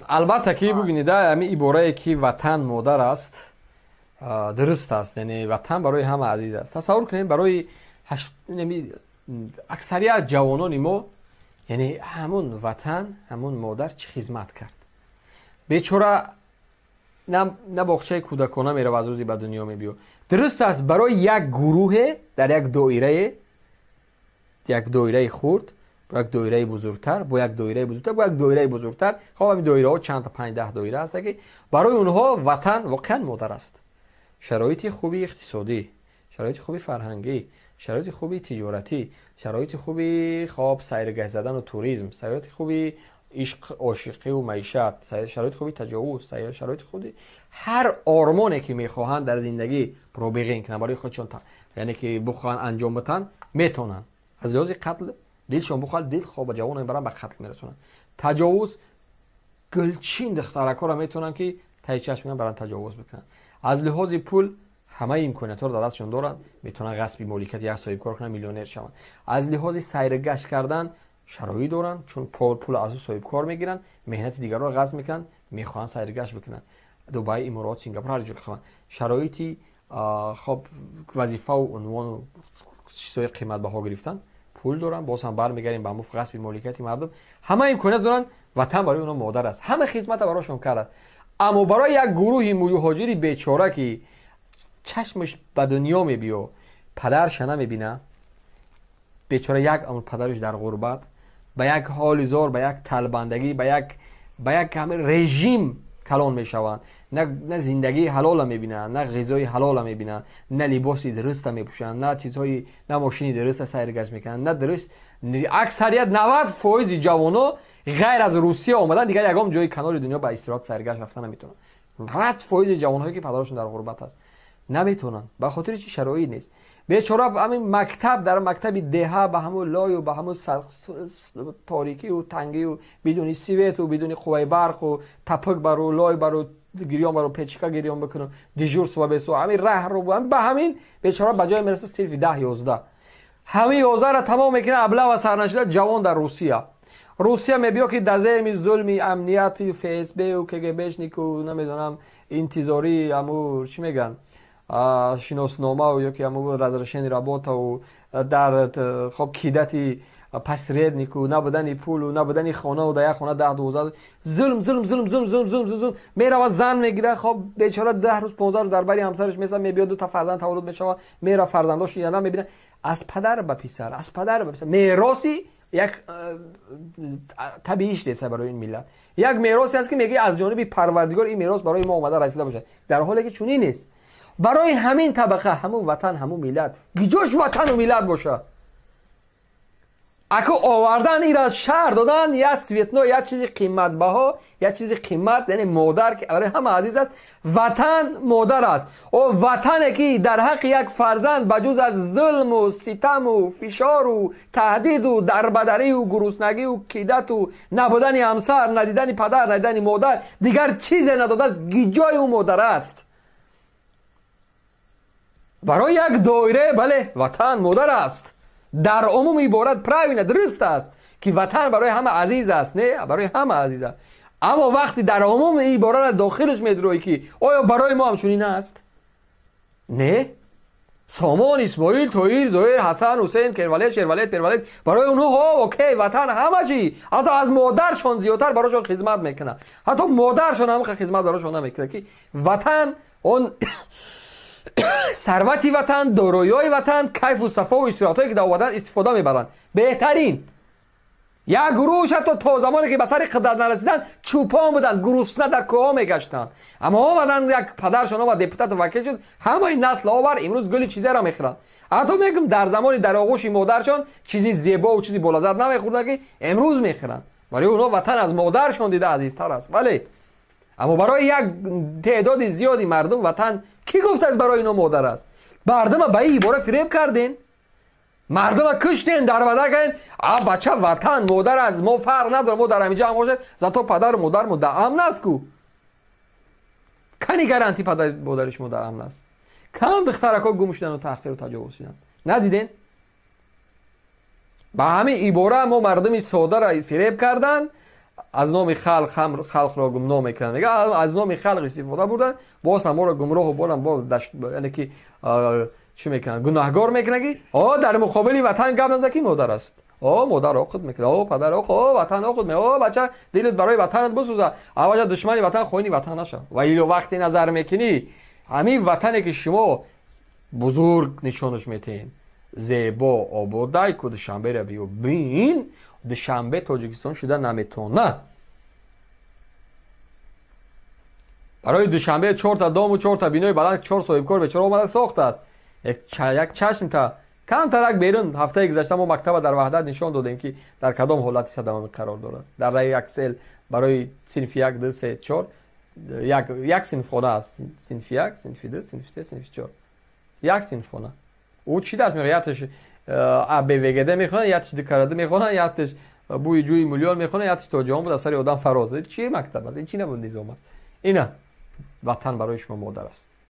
Албатта ки бубинед, ҳамин иборае ки ватан модар аст, дуруст аст, яъне ватан барои ҳама азиз аст. Тасаввур кунед, барои аксарият ҷавонони мо, яъне ҳамун ватан, ҳамун модар чӣ хизмат кард? Бечора на боғчаи кӯдакона мерава, аз рӯзи ба дунё мебиё. Дуруст аст, барои як гурӯҳе дар як доирае, як доираи хурд, бо як доираи бузургтар, бо як доираи бузургтар, бо як доираи бузургтар. Хоб, ҳамин доираҳо чандта, 5-10 доира ҳаста, ки барои онҳо ватан воқеан модар аст. Шароити хуби иқтисодӣ, шароити хуби фарҳангӣ, шароити хуби тиҷоратӣ, шароити хуби, хоб, сайргашт задану туризм, шароити хуби ишқ, ошиқиву маишат, шароити хуби таҷовуз, шароити хуби ҳар ормоне ки мехоҳанд дар зиндагӣ пробиғин кунанд, барои худшон, яъне ки бухоҳанд анҷом битанд, метавонанд. Аз лиҳози қатл дилшон бухоҳад, дилхоҳ ба ҷавоно мебаранд, ба қатл мерасонанд. Таҷовуз, гулчин духтаракҳоро метавонанд ки таи чашм баранд, таҷовуз бикунанд. Аз лиҳози пул ҳамаи имкониятҳоро дар дастшон доранд, метавонанд ғасби моликияти як соҳибкор кунанд, миллионер шаванд. Аз лиҳози сайргашт кардан шароит доранд, чун пул аз ӯ соҳибкор мегиранд, меҳнати дигарро ғасб мекунанд, мехоҳанд сайргашт бикунанд. Дубай, Иморот, Сингапур, ҳар ҷо ки хоҳанд. Шароити, хоб, вазифаву унвону чизҳои қиматбаҳо гирифтан, пул доранд. Боз ҳам бармегардем ба ҳамун ғасби моликияти мардум. Ҳама имконият доранд, ватан барои онҳо модар аст, ҳама хизмата барошон кардааст. Аммо барои як гурӯҳи муҳоҷири бечора, ки чашмаш ба дунё мебиё, падарша намебина, бечора як умр падараш дар ғурбат, ба як ҳоли зор, ба як талбандагӣ, ба як ҳамин режим калон мешаванд, на зиндагии ҳалола мебинанд, на ғизои ҳалола мебинанд, на либоси дуруста мепӯшанд, на чизҳои, на мошини дуруста сайргашт мекунанд, на дуруст. Аксарият, 90 фоизи ҷавоно ғайр аз Русия омадан, дигар ягон ҷои канори дунё ба истироҳат, сайргашт рафта наметавонанд. 90 фоизи ҷавонҳое ки падарашон дар ғурбат аст, наметавонанд. Ба хотири чи? Шароит нест. Бечора ҳамин мактаб, дар мактаби деҳа, ба ҳамун лою, ба ҳамун торикию тангию, бидуни свету, бидуни қувваи барқу, тапак бару, лой бару гирён бару, печка гирён бикуну, дежурство бесу, ҳамин раҳро, ба ҳамин бечора ба ҷое мераса, синфи 10, 11. Ҳамин 11-ра тамом мекунад, облава сарнашида ҷавон дар Русия мебиё, ки дар зери зулми амнияти ФСБу КГБшнику, намедонам, интизорӣ, аму чӣ мегӯянд, шиносномау ё ки аму разрешение работау, дар, хоб, кидати посреднику, набудани пулу, набудани хонау, дар як хона 10, 12, зулм, зулм, зулм, зулм, зулм, зулм, зулм. Мерава, зан мегира. Хоб, бечора 10 рӯз, 15 рӯз дар бари ҳамсараш меса, мебиёд, дута фарзанд таваллуд мешавад, мера, фарзандош яна мебина, аз падар ба писар, аз падар ба писар. Мероси як табииш нест барои ин миллат. Як меросе аст, ки мегӯи аз ҷониби Парвардигор ин мерос барои мо омада расида бошад, дар ҳоле ки чунин нест. Барои ҳамин табақа ҳамун ватан, ҳамун миллат гиҷош ватану миллат бошад? Аку овардан ира, шаҳр додан, як цветной, як чизи қиматбаҳо, як чизи қимат, яъне модар, ки барои ҳама азиз аст. Ватан модар аст. О ватане ки дар ҳаққи як фарзанд ба ҷуз аз зулму ситаму фишору таҳдиду дарбадарию гуруснагию кидату набудани ҳамсар, надидани падар, надидани модар дигар чизе надодааст, гиҷои ӯ модар аст? Барои як доира, бале, ватан модар аст. Дар умум иборат правильно, дуруст аст, ки ватан барои ҳама азиз аст. Не, барои ҳама азиз аст, аммо вақте дар умум ин ибораро дохилаш медуроӣ, ки оё барои мо ҳамчунин аст? Не. Сомон, Исмоил, Тоир, Зоир, Ҳасан, Ҳусейн, Кервалет, Шервалет, Первалет, барои онҳо ҳо, окей, ватан ҳама чи, ҳатто аз модаршон зиёдтар барошон хизмат мекунад. Ҳатто модаршон ҳамақа хизмат барошон намекунад, ки ватан, он сарвати ватан, дороиҳои ватан, кайфу сафову истироҳатҳое ки дар ватан истифода мебаранд, беҳтарин. Як гурӯҳш ҳатто то замоне ки ба сари қудрат нарасиданд, чӯпон буданд, гурусна дар кӯҳҳо мегаштанд. Аммо омаданд, як падаршон омад, депутату вакил шуд, ҳамаи насл овар, имрӯз гули чизеро мехӯранд. Ҳатто мегӯм, дар замони дар оғӯши модаршон чизи зебову чизи болаззат намехӯрданд, ки имрӯз мехӯранд. Барои онҳо ватан аз модаршон дида азизтар аст, бале. Аммо барои як теъдоди зиёди мардум ватан кӣ гуфтааст барои ино модар аст? Мардума ба ин ибора фиреб карден, мардума куштен, дарбадар карден. А бача, ватан модар аст, мо фарқ надорем, мо дар ҳаминҷа ҳам бошем, зато падару модармо дар амн аст ку. Кани гарантӣ, падари модари шумо дар амн аст? Кам духтаракҳо гум шудану таҳқиру таҷовуз шуданд, надиден? Ба ҳамин ибора мо мардуми содаро фиреб карданд. Аз номи халқ ҳам халқро гумноҳ мекунанд. Мега аз номи халқ истифода бурдан, боз ҳаморо гумроҳу борам боз яъне ки чӣ мекунанд? Гунаҳгор мекунанд ки о дар муқобили ватан гап наза ки модар аст. О модар оқид мекунад, о падар оқид, о ватан оқид мекунад, о бача дилат барои ватанат бисӯзад, аввала душмани ватан хоини ватан нашав. Ва ило вақте назар мекунӣ ҳамин ватане ки шумо бузург нишонаш метиҳед, зебо ободай ку Душанберо биё бин, Душанбе Тоҷикистон шуда наметавона. Барои Душанбе чорта дому чорта бинои баланд чор соҳибкор бечора омада сохтааст. Як чашм та камтарак берун. Ҳафтаи гузашта мо мактаба дар Ваҳдат нишон додем ки дар кадом ҳолати садама қарор дорад. Дар раи як сел барои синфи 1, 2, 3, 4 як синфхона аст. Синфи 1, синфи 2, синфи 3, синфи 4. Як синфхона. Ӯ чӣ дарс мехонад? Якташ А, Б, В, Г, Д мехонад, якташ Д, К, Д мехонад, якташ бӯи ҷӯи миллион мехонад, якташ то ҷаҳон буд аз сари одам фароз. Чи мактаб аст? Ин чӣ набуд низом аст? Ина ватан барои шумо модар аст.